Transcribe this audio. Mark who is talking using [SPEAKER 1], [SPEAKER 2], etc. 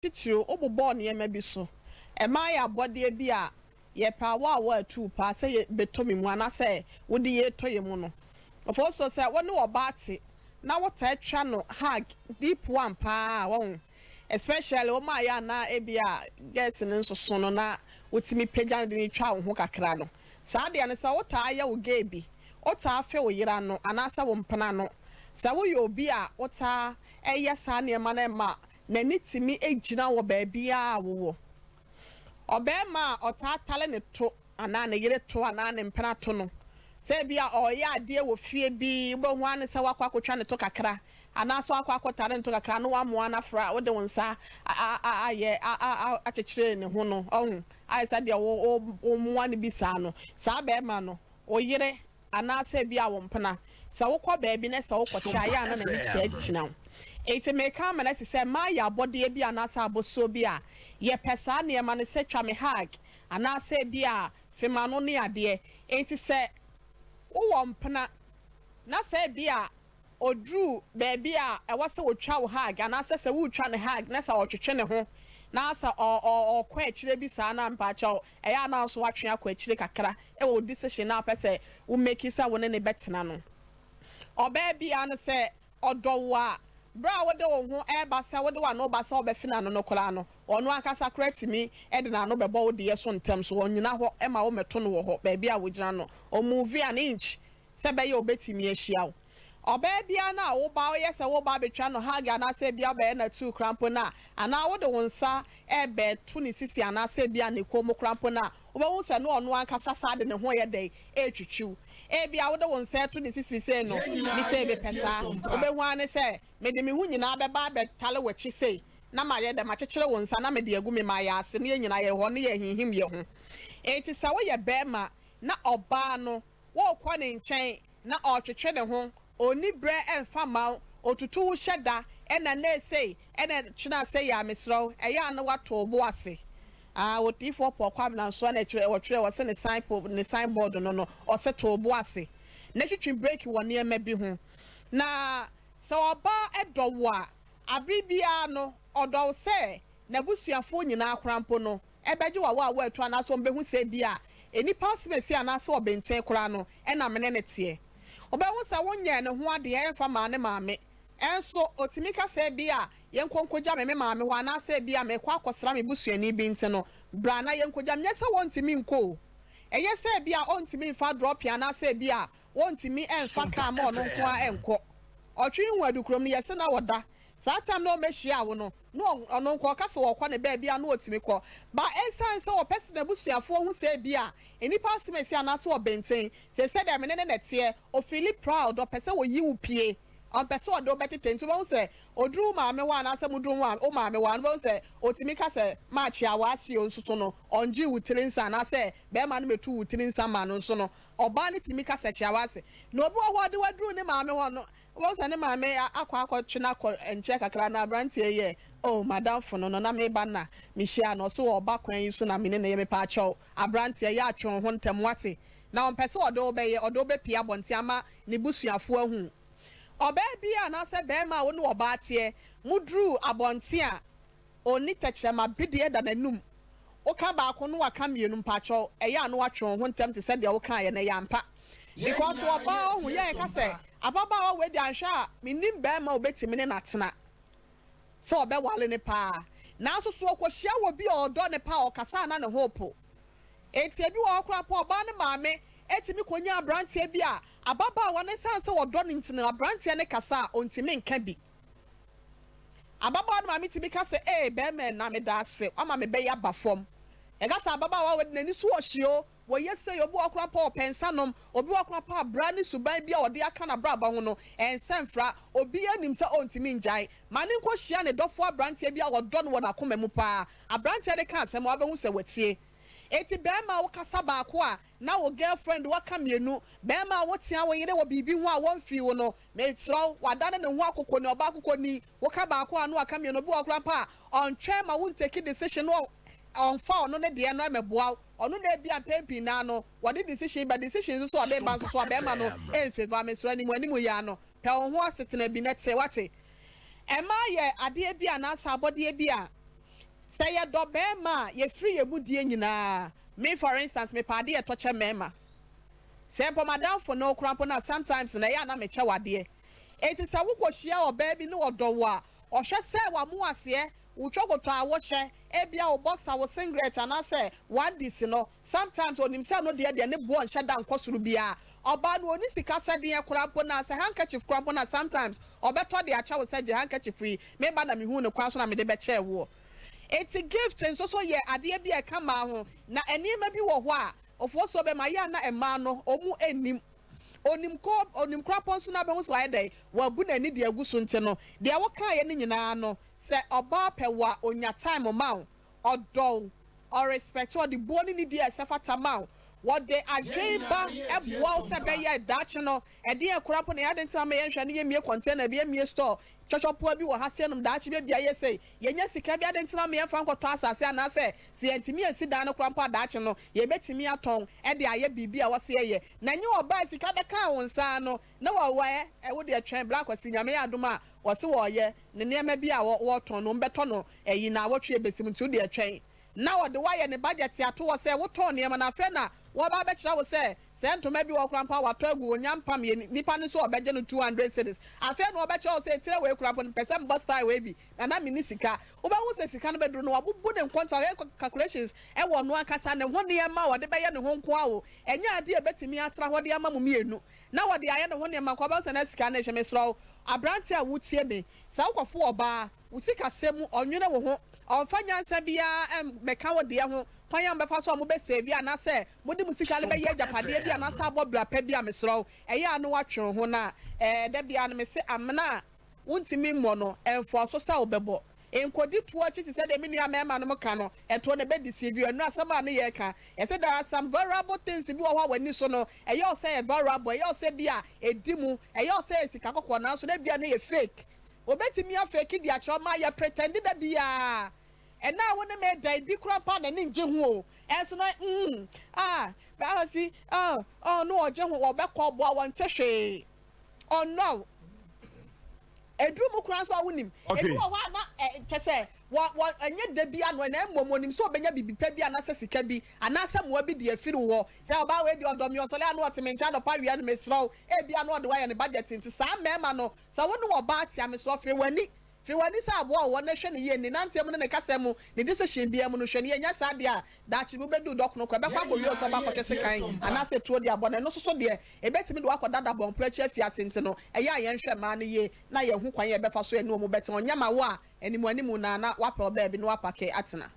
[SPEAKER 1] Titiriw, wobobɔɔ nneɛma bi so. Mmaa yɛ abɔdeɛ bi a yɛpɛ awaawa atuu paa sɛ yɛbɛtɔ me mu anaasɛ wode yei tɔ yɛn mu no. Mfomsoɔ sɛ wo ne ɔbaa te na wotaa twa no hug deep one paa a, wahu. Especially wo maa yɛ a na ebia girls no nsoso no na wotumi pagya no de no twa wo ho kakra no. Saa deɛ no sɛ wotaa yɛ wo gay bi, wotaa fe wo yere ano anaasɛ wo mpena ano, sɛ woyɛ obi a wotaa yɛ saa nneɛma no ma N'ani tumi gyina wɔ baabiara a wowɔ. Ɔbarima a ɔtaa tare ne to anaa ne yere to anaa ne mpena to no, sɛ ebia ɔreyɛ adeɛ wɔ fie bi, wobɛhu ara ne sɛ wakɔ akɔtwa ne to kakra anaasɛ wakɔ akɔtare ne to kakra na wamoa no afra, wode wo nsa ayɛ akyekyere ne ho no, ɔho ayɛ sɛ deɛ womoa no bi saa no, saa barima no, wo yere Anaasɛ ebia wo mpena, sɛ wokɔ baabi na sɛ wokɔkyɛ a, ɛyɛ a na n'ani taa gyina wo. Enti mereka ama no asi sɛ mayɛ abɔdeɛ bi anaasɛ abɔsuo bi a, yɛpɛ saa nneɛma no sɛ twa me hug anaasɛ ebia fe m'ano ne adeɛ. Enti sɛ wowɔ mpena na sɛ ebia ɔduru baabi a ɛwɔ sɛ ɔtwa wo hug anaasɛ sɛ woretwa no hug na sɛ ɔtwetwe ne ho na sɛ ɔkɔ akyire bi saa no a, mpakyɛw, ɛyɛ a na wo nso woatwe akɔ akyire kakra wɔ wo decision no a wopɛ sɛ wo make sɛ wo ne no bɛtena no. Ɔbaa biara no sɛ ɔdɔ wo a, berɛ a wode wo ho reba sɛ wode w'ano reba sɛ wobɛfe n'ano no koraa no, ɔno ankasa koraa tumi de n'ano bɛbɔ wo deɛ so ntɛm so, ɔnnyina hɔ ma wo mmɛto no wɔ hɔ, baabi a wogyina no, ɔmove an inch sɛ ɛbɛyɛ a obetumi ahyia wo. Ɔbaa biara no a wo ba woyɛ sɛ woreba abɛtwa no hug anaasɛ ebia wobɛyɛ no atuu koraa mpo no a, anaa wode wo nsa rebɛto ne sisi anaasɛ ebia ne kɔn mu koraa mpo no a, wobɛhu sɛ na ɔno ankasa saa de ne ho reyɛ dɛn? Retwitwi wo. Ebia wode wo nsa reto ne sisi sei no,
[SPEAKER 2] Yɛn
[SPEAKER 1] me
[SPEAKER 2] nyinaa
[SPEAKER 1] sei
[SPEAKER 2] yɛ
[SPEAKER 1] mepɛ saa.
[SPEAKER 2] teɛ
[SPEAKER 1] Wobɛhu ara ne sɛ mede me ho nyinaa bɛba abɛtale w'akyi sei na mayɛ dɛn? Makyekyere wo nsa na mede agu me mayɛ ase na yɛn nyinaa yɛwɔ hɔ na yɛrehinhim yɛn ho. Enti sɛ woyɛ barima na ɔbaa no Worekɔ ne nkyɛn na ɔretwetwe ne ho, ɔnni berɛ mfa mma wo, ɔtutu wo hyɛ da, ɛna nnɛ sei, ɛna kyena sei a, mesrɛ wo, ɛyɛ a na woato wo bo ase. Ah, Odiyifoɔ Paul Kwabena nso na ɛtwerɛ, ɔtwerɛ, ɔse ne sign po, ne sign board no no, ɔse to wo bo ase na twetwe break wɔ nneɛma bi ho. Na sɛ ɔbaa dɔ wo a, abere biara no, ɔdɔ wo sɛ n'abusuafoɔ nyinaa koraa mpo no, Ɛbɛgye w'awa a woatu anaasɛ wɔbɛhu sɛ ebia nnipa asɛmasi anaasɛ ɔbenten koraa no na me ne no teɛ. Wobɛhu sɛ wonyɛɛ ne ho adeɛ ɛmfa maa ne maame. Nso ɔtumi ka sɛ ebia yɛnkɔ nkɔgya me me maame hɔ anaasɛ ebia merekɔ akɔsra me busuani bi nti no bra na yɛnkɔgya me. Nyɛ sɛ wɔntumi nkɔ o. Ɛyɛ sɛ ebia ɔntumi mfa drɔpin anaasɛ ebia wɔntumi mfa kaa ma ɔno nko ara nkɔ. Ɔtwe hu adukurom no yɛse na ɔda Saa time no a ɔmɛhyiaa wo no, na ɔno nko ɔka sɛ ɔɔkɔ ne baabi a na ɔtumi kɔ. But ɛsiane sɛ ɔpɛ sɛ n'abusuafoɔ hu sɛ ebia nnipa asem asi anaasɛ ɔbenten, seesei deɛ me ne no na ɛteɛ, ɔfeeli proud, ɔpɛ sɛ ɔyi wo pie, ɔmpɛ sɛ ɔde wo bɛtetɛ. Nti wobɛhu sɛ ɔduru wo maame hɔ anaasɛ moduru wo maame hɔ a, wobɛhu sɛ ɔtumi ka sɛ makyea w'ase o, nso so no ɔngyee wo tiri nsa anaasɛ barima no mɛtu wo tiri nsa ma no nso no, ɔbaa no tumi ka sɛ kyea w'ase. Na obi wɔ hɔ a ɔde wo aduru ne maame hɔ no, Wobɛhu sɛ ne maame akɔ akɔtwe no akɔ nkyɛn kakra na aberanteɛ yi yɛ, Oh, m'adamfo no no, na meba no na mehyiaa no, ɔse ɔreba kwan yi so na me ne no yɛ, mepaakyɛw, aberanteɛ, yɛ atwe wo ho ntɛm, woate? Na ɔmpɛ sɛ ɔde wo bɛyɛ, ɔde wo bɛpue abɔnten ama ne busuafoɔ ahu. Ɔbaa bi anaasɛ barima a wo ne ɔbaa teɛ, moduru abɔnten a, Ɔnni tɛkyerɛma, bedeɛ da n'anum. Woka baako na waka mmienu, mpakyɛw, ɛyɛ a na watwe wo ho ntɛm te sɛ deɛ wokaeɛ no, ɛyɛ ampa.
[SPEAKER 2] Yɛn
[SPEAKER 1] Because
[SPEAKER 2] nyinaa
[SPEAKER 1] ɔbaa
[SPEAKER 2] yɛ
[SPEAKER 1] ɔho,
[SPEAKER 2] teɛ
[SPEAKER 1] yɛ ɛka
[SPEAKER 2] som
[SPEAKER 1] sɛ,
[SPEAKER 2] pa.
[SPEAKER 1] ababaawa wei deɛ anhwɛ a, mennim barima a ɔbɛtumi ne no atena, sɛ ɔbɛware no paa. Nanso so ɔkɔhyia wɔ bi a ɔdɔ no paa a, ɔkasa a na ne ho repo. Enti ebi wɔ hɔ koraa mpo a, ɔbaa no maame tumi kɔnya aberanteɛ bi a, ababaawa no ɛsiane sɛ ɔdɔ no nti no, aberanteɛ no kasa a, ɔntumi nka bi. Ababaawa no maame tumi ka sɛ, Ee, barima ɛna, meda ase, woama me bɛ yi aba fam. Yɛka sɛ ababaawa wei de, n'ani so ɔhye o, wɔyɛ sei, obi wɔ hɔ koraa mpo a ɔpɛ nsa nom, obi wɔ hɔ koraa mpo a bra ne suban bi a ɔde aka n'abrabɔ ho no, ɛnsɛ mfra. Obiara nim sɛ ɔntumi ngyae. Ma no nkɔhyia ne dɔfoɔ aberanteɛ bi a ɔdɔ no wɔ n'akoma mu paa. Aberanteɛ no ka asɛm a, wobɛhu sɛ watie. Enti barima a wokasa baako a na wo girlfriend waka mmienu, barima a wotea wo yere wɔ biribi ho a wɔmfii wo no, Mesrɛ wo, wadane ne ho akokɔni, ɔbaa akokɔni, woka baako a na waka mmienu, obi wɔ hɔ koraa mpo a, ɔntwɛn ma wo ntake decision na ɔmfa ɔno ne deɛ no mmɛboa wo, ɔno na ebia mpɛn pii no ara no, wɔde decision ba, decision nso so a ɔde ba nso so a, bɛrima no mfavour, mesrɛ anim anim yi ara no, pɛ wo ho asetena bi na te, wate? Mmaa yɛ adeɛ bi anaasɛ abɔdeɛ bi a. Sɛ yɛdɔ bɛrima a, yɛfiri yɛn mu die nyinaa. Me, for instance, mepɛ adeɛ ɛtɔ kyɛ mmarima. Sɛ mpo madamfo ne wo koraa mpo no a, sometimes na ɛyɛ a na mekyɛ wo adeɛ. Enti sɛ wokɔhyia ɔbaa bi ne ɔdɔ wo a, ɔhwɛ sɛ wamo aseɛ, wo twɔkotɔ a wohyɛ, ebia wo boxer, wo singlet anaasɛ w'andis no, sometimes onim sɛ ɛno deɛ deɛ ne boɔ nhyɛ da nkɔ soro biara. Ɔbaa no ɔnni sika sɛdeɛ koraa mpo no a, sɛ handkerchief koraa mpo no a, sometimes ɔbɛtɔ de akyɛ wo sɛ gye handkerchief yi, me ba na mehuu no kwan so na mede bɛkyɛɛ woɔ. Enti gift nso so yɛ adeɛ bi a ɛka mmaa ho, na nneɛma bi wɔ hɔ a, ofoɔ bɛma yɛ a na mmaa no wɔn nnim. Onim ko, onim koraa mpo nso na abɛhu sɛ wayɛ dɛn, wabu n'ani de agu so nti no, deɛ wokaeɛ no nyinaa no, sɛ ɔbaa pɛ wo a, ɔnya time ma wo, ɔdɔ wo, ɔrespect wo, ɔde buo ne nidie a ɛsɛ fata ma wo, wɔde adwen ba boa wo sɛ ɛbɛyɛ daakye no, ɛdeɛn koraa mpo na ɛyɛ adɛn nti na ama yɛnhwɛ na yɛmmue container bi, yɛmmue store twɔtwɔpoa bi wɔ ha sei nom, daakye bi ebia yɛ sei, yɛnya sika bi, adɛn nti na ama yɛmfa nkɔtɔ asase anaasɛ sɛ yɛntumi ansi dan no koraa mpo a daakye no yɛbɛtumi atɔn de ayɛ biribi a ɛwɔ sɛ yɛyɛ, na ɛnyɛ ɔbaa a sika bɛkaa wo nsa ano na wawaɛ, wo deɛ twɛn bra Kwasi, Nyame yɛ adom a wɔse wɔɔyɛ ne nneɛma bi a wɔɔtɔn no wɔbɛtɔ no ɛyi naawɔtwe ɛbɛsim nti wo deɛ twɛn na wɔde wo ayɛ ne budget ato hɔ sɛ wotɔn nneɛma no afei na wɔba abɛkyerɛ wo sɛ sɛ ntoma bi wɔ hɔ koraa mpo a watɔ agu onya mpam yɛ nipa no nso ɔbɛgye no 200 cedis afei na wɔbɛkyerɛ wo sɛ etire wei koraa mpo no mepɛ sɛ mebɔ style wei bi na na menni sika. Wobɛhu sɛ sika no bɛduru no wabubu ne nkonta ɔyɛ calculations ɛwɔ ɔno ankasa ne ho nneɛma a ɔde bɛyɛ ne ho nko ara o ɛnyɛ adeɛ a ɛbɛtumi atra hɔ de ama mo mmienu na wɔde ayɛ ne ho nneɛma nko ara wobɛhu sɛ na sika no rehyɛ. Mesrɛ wo aberanteɛ a wotie me sɛ wokɔfo ɔbaa wo sikasɛm mu, ɔnnwene wo ho, ɔmfa nyansa biara mmɛka wo deɛ ho, kwan a mobɛfa so a mobɛ save anaasɛ mode mo sika no bɛyɛ agyapadeɛ bi anaasɛ abɔ bra pa bi a, mesrɛ wo, ɛyɛ a na woatwe wo ho na ɛɛ da biara no mese amena a wontumi mmɔ no, ɛmfoa so sɛ wobɛbɔ. Nkɔdi toɔ akyi te sɛ deɛ me nua mmarima nom ka no, ɛtoɔ no ɛbɛ deceive you, ɛno asɛm a ne yɛreka, yɛse there are some valuable things bi wɔ hɔ a w'ani so no, ɛyɛ wo sɛ ɛyɛ valuable, ɛyɛ wo sɛ bi a ɛdi mu, ɛyɛ wo sɛ ɛyɛ sika kɔkɔɔ nanso na ebia na ɛyɛ fake. Obetumi afeeki de akyerɛ wo ma yɛ pretɛnde da biara. Ɛnnɛ a wo ne me da yi, bi koraa mpo a n'ani ngye ho o. Ɛnso na mm ah bɛasi oh oh no ɔgye ho, ɔbɛkɔ ɔboa wɔnte hwee. Ɔnnɔ wo. Eduru mu koraa nso a wonim.
[SPEAKER 2] Okay.
[SPEAKER 1] Ebi wɔ hɔ a na ɛ kyɛ sɛ wɔ wɔ ɛnyɛ da bi ano na mmom onim sɛ obenya biribi pa bi anaasɛ sika bi anaasɛ mmoa bi de afiri wo hɔ. Sɛ ɔbaa wei deɛ ɔdɔ me, ɔsɔre a na ɔte me nkyɛn anɔpa awia no mesrɛ wo, ebia na ɔde wo ayɛ ne budget nti saa mmarima no Sɛ wo ne ɔbaa te a, mesrɛ fee w'ani. Fee w'ani sɛ aboa a ɔwɔ no hwɛ no yie, ne nanteɛ mu ne ne kasa mu, ne decision biara mu no, hwɛ no yie. Nyɛ saa deɛ a, daakye bi wobɛduru dɔkono kɔ, ɛbɛkɔ akɔwie wo sɛ ɔba akɔtwe sekan anaasɛ tuo de abɔ no. Ɛno nso so deɛ, ɛbɛtumi de wo akɔda dabɔnporɔ akyi afiase. Nti no, ɛyɛ a yɛnhwɛ mmaa no yie na yɛahu kwan a yɛbɛfa so yɛne wɔn bɛtena. Ɔnyɛ ma wo a, animuanimu no ara na woapɛ ɔbaa bi na woapake atena.